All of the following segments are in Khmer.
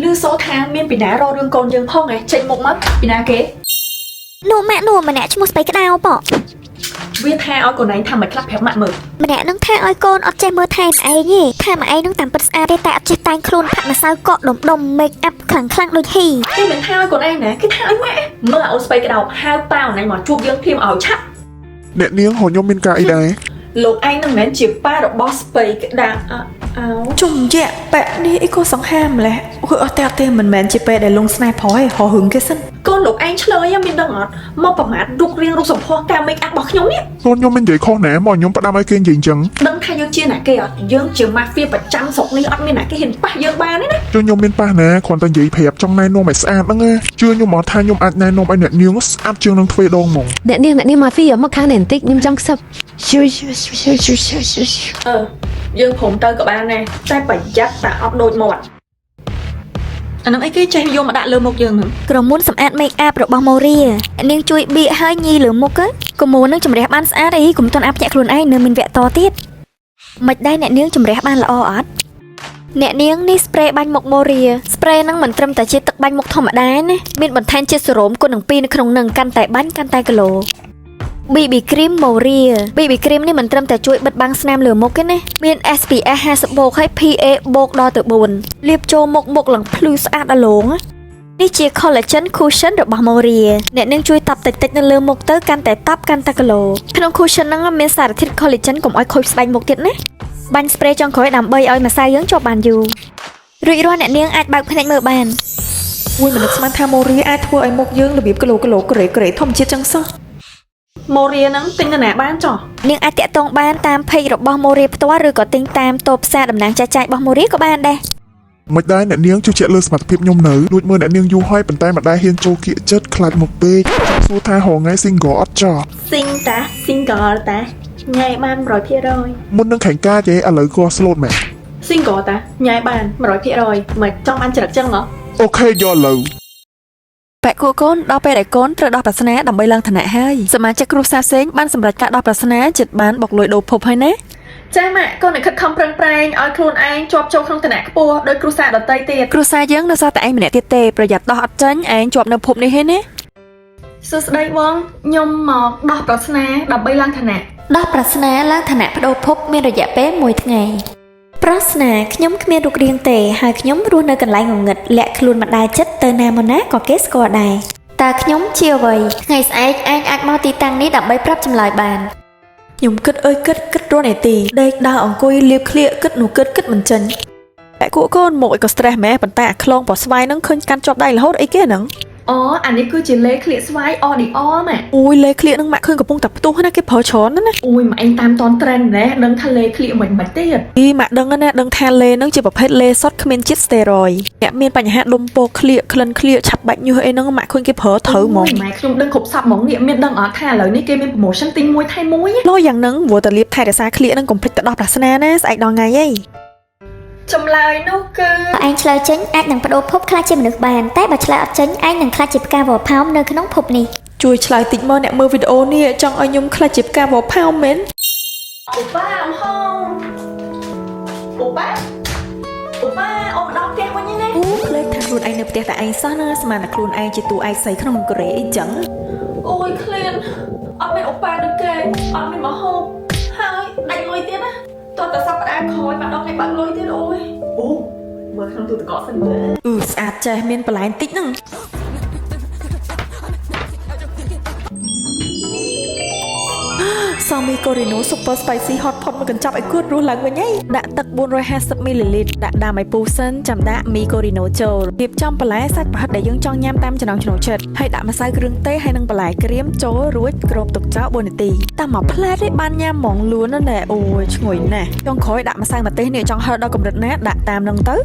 ឮសូរថាមានពីណារករឿងកូនយើងផងឯងចេញមុខមកពីណាគេ នោះម៉ាក់នោះម្នាក់ឈ្មោះស្បៃក្តៅប៉ វាថាឲ្យកូនឯងថាមិនខ្លះប្រាប់ម៉ាក់មើល ម្នាក់នឹងថាឲ្យកូនអត់ចេះមើលថែម្អែងទេថាម្អែងនឹងតាមពិតស្អាតទេតែអត់ចេះតែងខ្លួនផាត់ម្សៅកក់ដុំដុំ make up ខ្លាំងខ្លាំងដូចហ៊ី គេមិនថាឲ្យកូនឯងណាគេថាឲ្យម៉ាក់មើលអូនស្បៃក្តៅហៅប៉ាអូនឯងមកជួបយើងភ្លាមឲ្យឆាប់ អ្នកនាងហៅខ្ញុំមានការអីដែរ លោកឯងនឹងមិនមែនជាប៉ារបស់ស្បៃក្តៅអអោ ជុំយៈប៉ែនេះអីក៏សង្ហាម្លេះអូយអត់ទេអត់ទេមិនមែនជាពេលដែលលងស្នេហ៍ប្រុសហ៎ហោហឹងគេសិនក ូនលោកឯងឆ្លើយមានដឹងអត់មកប្រមាថរូបរាងរូបសម្ផស្សការ make up របស់ខ្ញុំនេះ កូនខ្ញុំមិននិយាយខុសណាមកខ្ញុំផ្ដាំឲ្យគេនិយាយអញ្ចឹង ដឹងថាយើងជាណាគេអត់យើងជាម៉ាហ្វៀប្រចាំស្រុកនេះអត់មានណាគេហ៊ានប៉ះយើងបានទេណា ចុះខ្ញុំមានប៉ះណាគ្រាន់តែនិយាយប្រាប់ចង់ណែនាំឲ្យស្អាតហ្នឹងណាជឿខ្ញុំមកថាខ្ញុំអាចណែនាំឲ្យអ្នកនាងស្អាតជាងនឹងទ្វេដងហ្មង អ្នកនាងអ្នកនាងម៉ាហ្វីមកខាងនេះបន្តិចខ្ញុំចង់ខ្សឹបឈឺឈឺឈឺឈឺឈឺឈឺ អឺយើងព្រមទៅក៏បានដែរតែប្រយ័ត្នតែអត់ដូចមាត់អានឹងអីគេចេះយកមកដាក់លើមុខយើងហ្នឹង ក្រមួនសម្អាត make up របស់ Moria អ្នកនាងជួយបៀកហើយញីលើមុខក្រមួននឹងជំរះបានស្អាតអីកុំទាន់អាប់ញាក់ខ្លួនឯងនៅមានវគ្គតទៀតមិនដែរអ្នកនាងជំរះបានល្អអត់អ្នកនាងនេះ spray បាញ់មុខ Moria spray ហ្នឹងមិនត្រឹមតែជាទឹកបាញ់មុខធម្មតាណាមានបន្ថែមជាតិសេរ៉ូមគុណនឹង2នៅក្នុងនឹងកាន់តែបាញ់កាន់តែគីឡូ BB cream Moria BB cream នេះមិនត្រឹមតែជួយបិទបាំងស្នាមលើមុខទេណាមាន SPF 50បូកហើយ PA បូកដល់ទៅ4លាបចូលមុខមុខឡើងភ្លឺស្អាតដល់លងនេះជា collagen cushion របស់ Moria អ្នកនឹងជួយតប់តិចៗនៅលើមុខទៅកាន់តែតប់កាន់តែគីឡូក្នុង cushion ហ្នឹងមានសារធាតុ collagen កុំឲ្យខូចស្បែកមុខទៀតណាបាញ់ spray ចុងក្រោយដើម្បីឲ្យម្សៅយើងជាប់បានយូររួចរាល់អ្នកនាងអាចបើកភ្នែកមើលបាន មួយមិននឹកស្មានថាម៉ូរីអាចធ្វើឲ្យមុខយើងរបៀបគីឡូគីឡូក្រេក្រេធម្មជាតិចឹងសោះ ម៉ូរីហ្នឹងទិញនៅណាបានចុះ នាងអាចតាក់ទងបានតាម page របស់ Moria ផ្ទាល់ឬក៏ទិញតាមតូបផ្សារតំណាងចែកចាយរបស់ Moria ក៏បានដែរ មិនដែរអ្នកនាងជឿជាក់លើសមត្ថភាពខ្ញុំនៅលួចមើលអ្នកនាងយូរហើយប៉ុន្តែមិនដែរហ៊ានចូលគៀកចិត្តខ្លាចមកពេកចង់សួរថារងថ្ងៃ single អត់ចោះ ស៊ីងតា single តាញ៉ែបាន100% មុននឹងខែងការទេឥឡូវក៏ slow មែន single តាញ៉ែបាន100%មិនចង់បានច្រឹកចឹងហ៎ OK យកឥឡូវ ប៉ែគួកូនដល់ពេលដែលកូនត្រូវដោះប្រាថ្នាដើម្បីឡើងឋានៈហើយសមាជិកគ្រួសារផ្សេងបានសម្រេចការដោះប្រាថ្នាចិត្តបានបុកលុយដូរភពហើយណា ចាម៉ាក់កូននឹងខិតខំប្រឹងប្រែងឲ្យខ្លួនឯងជាប់ចូលក្នុងឋានៈខ្ពស់ដោយគ្រួសារដទៃទៀត គ្រួសារយើងនៅសល់តែឯងម្នាក់ទៀតទេប្រយ័ត្នដោះអត់ចាញ់ឯងជាប់នៅភពនេះហើយណា សួស្តីបងខ្ញុំមកដោះប្រាថ្នាដើម្បីឡើងឋានៈ ដោះប្រាថ្នាឡើងឋានៈបដូរភពមានរយៈពេល1ថ្ងៃប្រស្នាខ្ញុំគ្មានរូបរាងទេហើយខ្ញុំរស់នៅកន្លែងងងឹតលាក់ខ្លួនមិនដែលចិត្តទៅណាមកណាក៏គេស្គាល់ដែរតើខ្ញុំជាអ្វីថ្ងៃស្អែកឯងអាចមកទីតាំងនេះដើម្បីប្រាប់ចម្លើយបាន ខ្ញុំគិតអើយគិតគិតរាល់នាទីដេកដើរអង្គុយលាបក្លៀកគិតនោះគិតគិតមិនចេញប៉ែគួកូនមកឲ្យក៏ stress ម៉ែប៉ុន្តែអាខ្លងពណ៌ស្វាយហ្នឹងឃើញកាន់ជាប់ដៃរហូតអីគេហ្នឹង អូអានេះគឺជាលេក្លៀកស្វាយ ODR ម៉ាក់ អូយលេក្លៀកហ្នឹងម៉ាក់ឃើញកំពុងតែផ្ទុះណាគេប្រើច្រើនណាស់ណា អូយម៉ាក់ឯងតាមតន trend ម្លេះដឹងថាលេក្លៀកមិនមិនទៀត អីម៉ាក់ដឹងណាដឹងថាលេហ្នឹងជាប្រភេទលេសុតគ្មានជាតិស្តេរ៉យអ្នកមានបញ្ហាដុំពកក្លៀកក្លិនក្លៀកឆាប់បាច់ញើសអីហ្នឹងម៉ាក់ឃើញគេប្រើត្រូវហ្មង អូយម៉ែខ្ញុំដឹងគ្រប់សពហ្មងនេះមានដឹងអត់ថាឥឡូវនេះគេមាន promotion ទិញមួយថែមមួយ លោយ៉ាងហ្នឹងព្រោះតែលាបថែរក្សាក្លៀកហ្នឹងកុំភ្លេចទៅដោះប្រាថ្នាណាស្អែកដល់ថ្ងៃហី ចម្លើយនោះគឺ បើឯងឆ្លើយចេញអាចនឹងបដូរភពខ្លាចជាមនុស្សបានតែបើឆ្លើយអត់ចេញឯងនឹងខ្លាចជាផ្កាវ៉ផោមនៅក្នុងភពនេះ ជួយឆ្លើយតិចមកអ្នកមើលវីដេអូនេះចង់ឲ្យខ្ញុំខ្លាចជាផ្កាវផោមមែន អូប៉ាអំហងអូប៉ាអូប៉ាអូមកដល់ផ្ទះវិញហើយណា អូភ្លេចថាខ្លួនឯងនៅផ្ទះតែឯងសោះណាស្មានតែខ្លួនឯងជាតួឯកស្រីក្នុងកូរ៉េអីចឹង អូយឃ្លានអត់មានអូប៉ាដូចគេអត់មានមកហូបហើយដាច់លុយទៀតណាតោះតែសប្តាហ៍ក្រោយមកដល់ថ្ងៃបើកលុយទៀតអូយអូមើលក្នុងទូទឹកកកសិនមើល អឺស្អាតចេះមានបន្លែតិចហ្នឹងសាមីកូរីណូ Super Spicy Hot Pot មកកញ្ចប់ឲ្យគួតរស់ឡើងវិញហីដាក់ទឹក450មីលីលីត្រដាក់ដើមឲ្យពុះសិនចាំដាក់មីកូរីណូចូលរៀបចំបន្លែសាច់ប្រហិតដែលយើងចង់ញ៉ាំតាមចំណង់ចំណូលចិត្តហើយដាក់ម្សៅគ្រឿងទេសហើយនិងបន្លែក្រៀមចូលរួចគ្របទុកចោល4នាទីតាមមួយផ្លែតទេបានញ៉ាំហ្មងលួនណាស់ណែអូយឈ្ងុយណាស់ចុងក្រោយដាក់ម្សៅម្ទេសនេះចង់ហឹរដល់កម្រិតណាដាក់តាមនឹងទៅ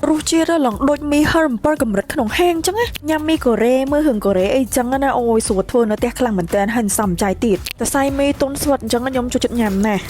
រសជាតិឡើងដូចមីហិរ7កម្រិតក្នុងហាងចឹងណាញ៉ាំមីកូរ៉េមើលរឿងកូរ៉េអីចឹងណាអូយស្រួលធ្វើនៅផ្ទះខ្លាំងមែនតើហើយសំចៃទៀតតែសៃមីតុនស្វិតអញ្ចឹងខ្ញុំចូលចិត្តញ៉ាំណាស់